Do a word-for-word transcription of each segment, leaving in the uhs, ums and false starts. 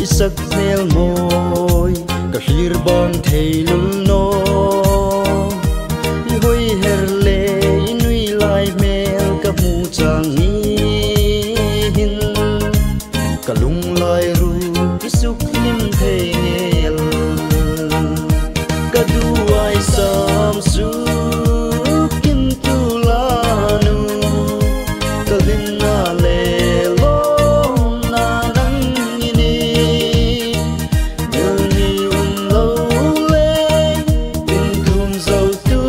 Sak hmel mawi ka hlir bang thei lul naw. I hoi her le i nui lai hmel ka hmu chang ni hin, ka lunglai ru i suk hlim thei ngei el. Ka duai sam suk kim tu la nu, ka hlimna le lawmna nang i nih. Mil ni um lo le, in tum zo tu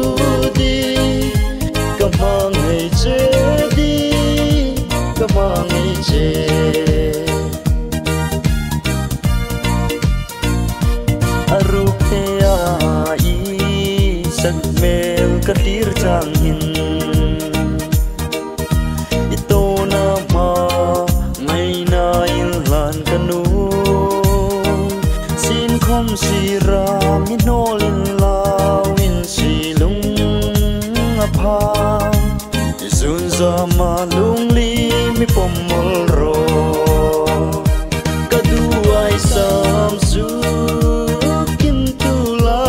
di, ka hmang ngei che di, ka hmang ngei che. A ruk te a i sak hmel ka hlir chang hin, i tawna hma ngaina inhlan ka nuom. Sin khom si ram i hnawl in lau in si lung a pha. I zun zama lunglim i pawm mawl ro. Ka duai sam suk kim tu la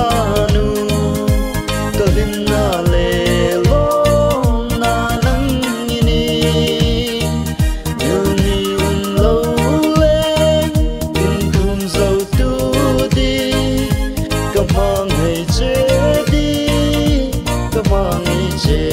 nu, ka hlimna le lawmna nang i nih. Mil ni um lo le, in tum zo tu di, ka hmang ngei che di, ka hmang ngei che.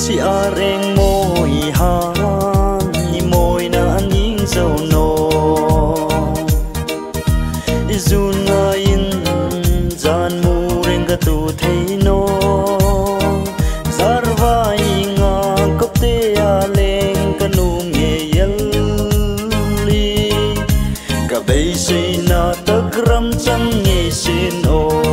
Si a reng mawi han, i mawina a ning zo naw. I zun ngaiin zan mu reng ka tu thei naw. Zarvai nga kop te a leng ka nuom ngei el i. Ka beiseina tak ram chang ngei sin aw.